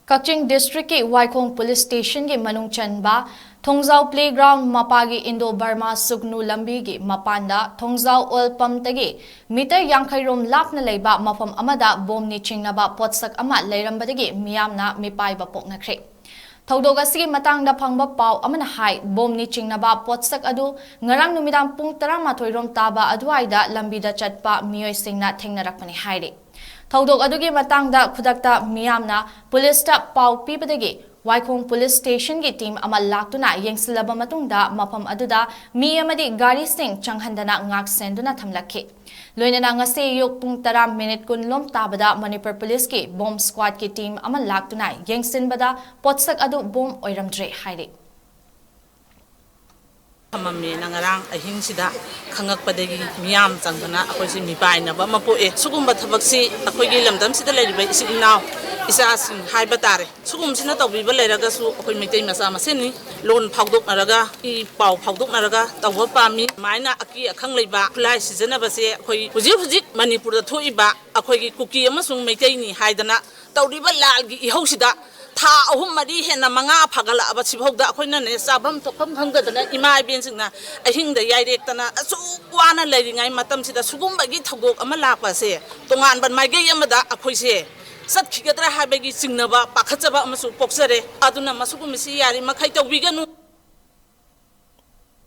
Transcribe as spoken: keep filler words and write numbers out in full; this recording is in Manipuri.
ꯀꯛꯆꯤꯡ ꯗꯤꯁꯇ꯭ꯔꯤꯛꯀꯤ ꯋꯥꯏꯈꯣꯡ ꯄꯨꯂꯤꯁ ꯁ꯭ꯇꯦꯁꯟꯒꯤ ꯃꯅꯨꯡ ꯆꯟꯕ ꯊꯣꯡꯖꯥꯎ ꯄ꯭ꯂꯦꯒ꯭ꯔꯥꯎꯟ ꯃꯄꯥꯒꯤ ꯏꯟꯗꯣ ꯕꯔꯃꯥ ꯁꯨꯒꯅꯨ ꯂꯝꯕꯤꯒꯤ ꯃꯄꯥꯟꯗ ꯊꯣꯡꯖꯥꯎ ꯑꯣꯏꯜ ꯄꯝꯞꯇꯒꯤ ꯃꯤꯇꯔ ꯌꯥꯡꯈꯩ ꯔꯣꯝ ꯂꯥꯞꯅ ꯂꯩꯕ ꯃꯐꯝ ꯑꯃꯗ ꯕꯣꯝꯅꯤ ꯆꯤꯡꯅꯕ ꯄꯣꯠꯁꯛ ꯑꯃ ꯂꯩꯔꯝꯕꯗꯒꯤ ꯃꯤꯌꯥꯝꯅ ꯃꯤꯄꯥꯏꯕ ꯄꯣꯛꯅꯈ꯭ꯔꯦ꯫ ꯊꯧꯗꯣꯛ ꯑꯁꯤꯒꯤ ꯃꯇꯥꯡꯗ ꯐꯪꯕ ꯄꯥꯎ ꯑꯃꯅ ꯍꯥꯏ, ꯕꯣꯝꯅꯤ ꯆꯤꯡꯅꯕ ꯄꯣꯠꯁꯛ ꯑꯗꯨ ꯉꯔꯥꯡ ꯅꯨꯃꯤꯗꯥꯡ ꯄꯨꯡ ꯇꯔꯥꯃꯥꯊꯣꯏ ꯔꯣꯝ ꯇꯥꯕ ꯑꯗꯨꯋꯥꯏꯗ ꯂꯝꯕꯤꯗ ꯆꯠꯄ ꯃꯤꯑꯣꯏꯁꯤꯡꯅ ꯊꯦꯡꯅꯔꯛꯄꯅꯤ ꯍꯥꯏꯔꯤ꯫ ꯊꯧꯗꯣꯛ ꯑꯗꯨꯒꯤ ꯃꯇꯥꯡꯗ ꯈꯨꯗꯛꯇ ꯃꯤꯌꯥꯝꯅ ꯄꯨꯂꯤꯁꯇ ꯄꯥꯎ ꯄꯤꯕꯗꯒꯤ ꯋꯥꯏꯈꯣꯡ ꯄꯨꯂꯤꯁ ꯁ꯭ꯇꯦꯁꯟꯒꯤ ꯇꯤꯝ ꯑꯃ ꯂꯥꯛꯇꯨꯅ ꯌꯦꯡꯁꯤꯜꯂꯕ ꯃꯇꯨꯡꯗ ꯃꯐꯝ ꯑꯗꯨꯗ ꯃꯤ ꯑꯃꯗꯤ ꯒꯥꯔꯤꯁꯤꯡ ꯆꯪꯍꯟꯗꯅ ꯉꯥꯛ ꯁꯦꯟꯗꯨꯅ ꯊꯝꯂꯛꯈꯤ꯫ ꯂꯣꯏꯅꯅ ꯉꯁꯤ ꯑꯌꯨꯛ ꯄꯨꯡ ꯇꯔꯥ ꯃꯤꯅꯤꯠ ꯀꯨꯟ ꯂꯣꯝ ꯇꯥꯕꯗ ꯃꯅꯤꯄꯨꯔ ꯄꯨꯂꯤꯁꯀꯤ ꯕꯣꯝ ꯁ꯭ꯀ꯭ꯋꯥꯗꯀꯤ ꯇꯤꯝ ꯑꯃ ꯂꯥꯛꯇꯨꯅ ꯌꯦꯡꯁꯤꯟꯕꯗ ꯄꯣꯠꯁꯛ ꯑꯗꯨ ꯕꯣꯝ ꯑꯣꯏꯔꯝꯗ꯭ꯔꯦ ꯍꯥꯏꯔꯤ꯫ ꯊꯝꯃꯝꯃꯦꯅ ꯉꯔꯥꯡ ꯑꯍꯤꯡꯁꯤꯗ ꯈꯪꯉꯛꯄꯗꯒꯤ ꯃꯤꯌꯥꯝ ꯆꯪꯗꯅ ꯑꯩꯈꯣꯏꯁꯤ ꯃꯤꯄꯥꯏꯅꯕ ꯑꯃ ꯄꯣꯛꯑꯦ꯫ ꯁꯤꯒꯨꯝꯕ ꯊꯕꯛꯁꯤ ꯑꯩꯈꯣꯏꯒꯤ ꯂꯝꯗꯝꯁꯤꯗ ꯂꯩꯔꯤꯕ ꯏꯆꯤꯜ ꯏꯅꯥꯎ ꯏꯆꯥꯁꯤꯡ ꯍꯥꯏꯕ ꯇꯥꯔꯦ, ꯁꯤꯒꯨꯝꯕꯁꯤꯅ ꯇꯧꯕꯤꯕ ꯂꯩꯔꯒꯁꯨ ꯑꯩꯈꯣꯏ ꯃꯩꯇꯩ ꯃꯆꯥ ꯃꯁꯦꯟꯅꯤ꯫ ꯂꯣꯟ ꯐꯥꯎꯗꯣꯛꯅꯔꯒ, ꯏ ꯄꯥꯎ ꯐꯥꯎꯗꯣꯛꯅꯔꯒ ꯇꯧꯕ ꯄꯥꯝꯃꯤ꯫ ꯁꯨꯃꯥꯏꯅ ꯑꯀꯤ ꯑꯈꯪ ꯂꯩꯕ ꯈꯨꯠꯂꯥꯏ ꯁꯤꯖꯤꯟꯅꯕꯁꯦ ꯑꯩꯈꯣꯏ ꯍꯧꯖꯤꯛ ꯍꯧꯖꯤꯛ ꯃꯅꯤꯄꯨꯔꯗ ꯊꯣꯛꯏꯕ ꯑꯩꯈꯣꯏꯒꯤ ꯀꯨꯀꯤ ꯑꯃꯁꯨꯡ ꯃꯩꯇꯩꯅꯤ ꯍꯥꯏꯗꯅ ꯇꯧꯔꯤꯕ ꯂꯥꯜꯒꯤ ꯏꯍꯧꯁꯤꯗ ꯊꯥ ꯑꯍꯨꯝ ꯃꯔꯤ ꯍꯦꯟꯅ ꯃꯉꯥ ꯐꯒꯠꯂꯛꯑꯕ ꯁꯤꯐꯥꯎꯗ ꯑꯩꯈꯣꯏꯅꯅꯦ ꯆꯥꯐꯝ ꯊꯛꯐꯝ ꯈꯪꯗꯗꯅ ꯏꯃꯥ ꯏꯕꯦꯟꯁꯤꯡꯅ ꯑꯍꯤꯡꯗ ꯌꯥꯏꯔꯦꯛꯇꯅ ꯑꯁꯨꯛ ꯋꯥꯅ ꯂꯩꯔꯤꯉꯩ ꯃꯇꯝꯁꯤꯗ ꯁꯤꯒꯨꯝꯕꯒꯤ ꯊꯧꯗꯣꯛ ꯑꯃ ꯂꯥꯛꯄꯁꯦ ꯇꯣꯉꯥꯟꯕ ꯃꯥꯏꯀꯩ ꯑꯃꯗ ꯑꯩꯈꯣꯏꯁꯦ ꯆꯠꯈꯤꯒꯗ꯭ꯔꯥ ꯍꯥꯏꯕꯒꯤ ꯆꯤꯡꯅꯕ, ꯄꯥꯈꯠꯆꯕ ꯑꯃꯁꯨ ꯄꯣꯛꯆꯔꯦ꯫ ꯑꯗꯨꯅ ꯃꯁꯤꯒꯨꯝꯕꯁꯤ ꯌꯥꯔꯤꯃꯈꯩ ꯇꯧꯕꯤꯒꯅꯨ꯫